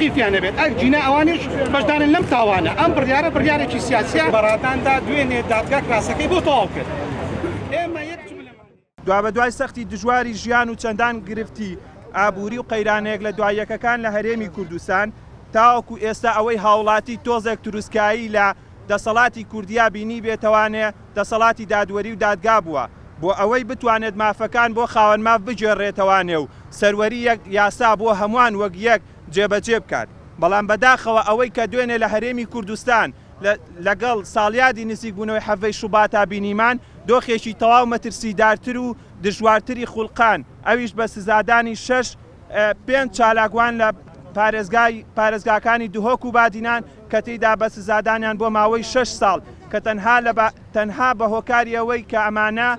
تەوقیفیان هەبێت ئەگینا ئەوانیش بەشدارن لەم تاوانە. ئەم بڕیارە بڕیارێکی سیاسیە. بەڕاداندا دوێنێ دادگا کراسەکەی بۆ تەواو کرد. ئێمە یەک جملەمان. دوابەدوای سەختی دژواری ژیان و چەندان گرفتی ئابووری و قەیرانە یەک لە دوای یەکەکان لە هەرێمی کوردستان، تاوەکو ئێستا ئەوەی هاوڵاتی تۆزێک تروسکایی لە دەسەڵاتی کوردیا بینیبێتەوانێ دەسەڵاتی دادوەری و دادگا بووە بۆ ئەوەی بتوانێت مافەکان بۆ خاوەن ماف بگێڕێتەوانێ و سەروەری یەک یاسا بۆ هەمووان وەک یەک جێبەجێ بکات بەڵام بەداخەوە ئەوەی کە دوێنێ لە هەرێمی کوردستان لە لەگەڵ ساڵیادی نزیکبوونەوەی حەڤەی شوباتا بینیمان دۆخێکی تەواو مەترسیدارتر و دژوارتری خولقان ئەویش بە سزادانی شەش پێنج چالاکوان لە پارێزگای پارێزگاکانی دهۆک و بادینان کە تێیدا بە سزادانیان بۆ ماوەی شەش ساڵ کە تەنها لە تەنها بە هۆکاری ئەوەی کە ئەمانە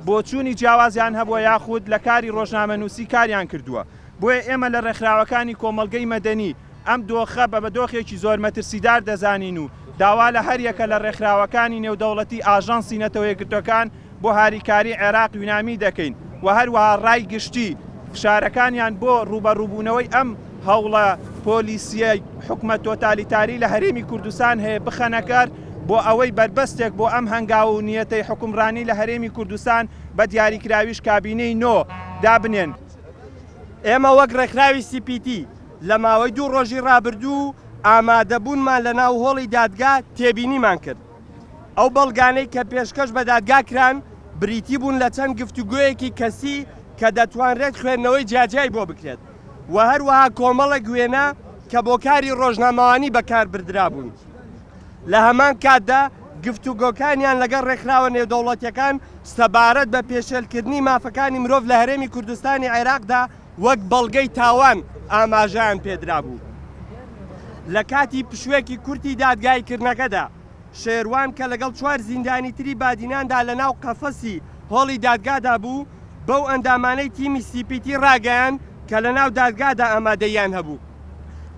بۆچوونی جیاوازیان هەبووە یاخود لە کاری ڕۆژنامەنووسی کاریان کردووە بۆیە ئێمە لە ڕێکخراوەکانی کۆمەڵگەی مەدەنی ئەم دۆخە بە بە دۆخێکی زۆر مەترسیدار دەزانین و داوا لە هەریەکە لە ڕێکخراوەکانی نێودەوڵەتی ئاژانسی نەتەوەیەکگرتوەکان بۆ هاریکاری عێراق یونامی دەکەین و هەروەها ڕای گشتی فشارەکانیان بۆ ڕووبەڕووبوونەوەی ئەم هەوڵە پۆلیسییەی حکومەت تۆتالیتاری لە هەرێمی کوردستان هەیە بخەنەکار بۆ ئەوەی بەربەستێک بۆ ئەم هەنگاو و نیەتەی حوکمڕانی لە هەرێمی کوردستان بە دیاریکراویش کابینەی نۆ دابنێن. ئێمە وەک ڕێکخراوی سی پی تی لە ماوەی دوو ڕۆژی ڕابردوو ئامادەبوونمان لە ناو هۆڵی دادگا تێبینیمان کرد ئەو بەڵگانەی کە پێشکەش بە دادگا کران بریتی بوون لە چەند گفتوگۆیەکی کەسی کە دەتوانرێت خوێندنەوەی جیاجیای بۆ بکرێت و هەروەها کۆمەڵێک وێنە کە بۆ کاری ڕۆژنامەوانی بەکاربردرابوون. لە هەمان کاتدا گفتوگۆکانیان لەگەڵ ڕێکخراوە نێودەوڵەتیەکان سەبارەت بە پێشێلکردنی مافەکانی مرۆڤ لە هەرێمی کوردستانی عێراقدا وەک بەڵگەی تاوان ئاماژەیان پێدرابوو. لە کاتی پشووێکی کورتی دادگاییکردنەکەدا، شێروان کە لەگەڵ چوار زیندانی تری بادیناندا لە ناو قەفەسی هۆڵی دادگادا بوو، بەو ئەندامانەی تیمی سی پی تی ڕاگەیاند کە لە ناو دادگادا ئامادەییان هەبوو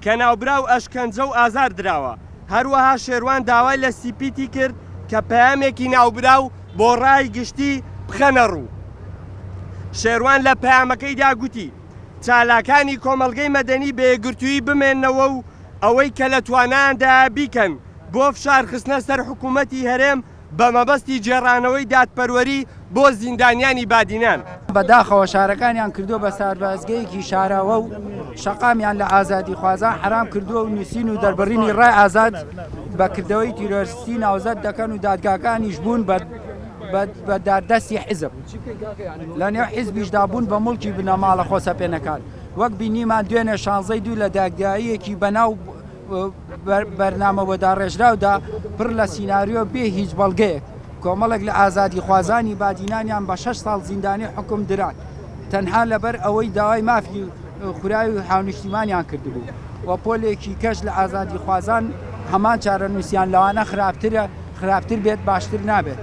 کە ناوبراو ئەشکەنجە و ئازار دراوە. هەروەها شێروان داوای لە سی پی تی کرد کە پەیامێکی ناوبراو بۆ ڕای گشتی بخەنە ڕوو. شێروان لە پەیامەکەیدا گوتی، چالاکانی کۆمەڵگەی مەدەنی بە یەکگرتوویی بمێننەوە و ئەوەی کە لە توانایاندایە بیکەن بۆ فشارخستنە سەر حکوومەتی هەرێم بە مەبەستی گێڕانەوەی دادپەروەری بۆ زیندانیانی بادینان. بەداخەوە شارەکانیان کردووە بە ساربازگەیەکی شاراوە و شەقامیان لە ئازادیخوازان حەرام کردووە و نووسین و دەربڕینی ڕای ئازاد بە کردەوەی تیرۆرستی ناوزەد دەکەن و دادگاکانیش بوون بە بە داردەستی حیزب لە نێو حیزبیشدا بوون بە موڵکی بنەماڵە خۆسەپێنەکان وەک بینیمان دوێنێ شانزەی دوو لە دادگاییەکی بەناو بەرنامە بۆ داڕێژراودا پڕ لە سیناریۆ بێ هیچ بەڵگەیەک کۆمەڵێک لە ئازادیخوازانی بادینانیان بە شەش ساڵ زیندانی حوکم دران تەنها لەبەر ئەوەی داوای مافی خوراوی هاونیشتیمانیان کردبوو و پۆلێکی کەش لە ئازادیخوازان هەمان چارەنووسیان لەوانە خراپترە خراپتر بێت باشتر نابێت.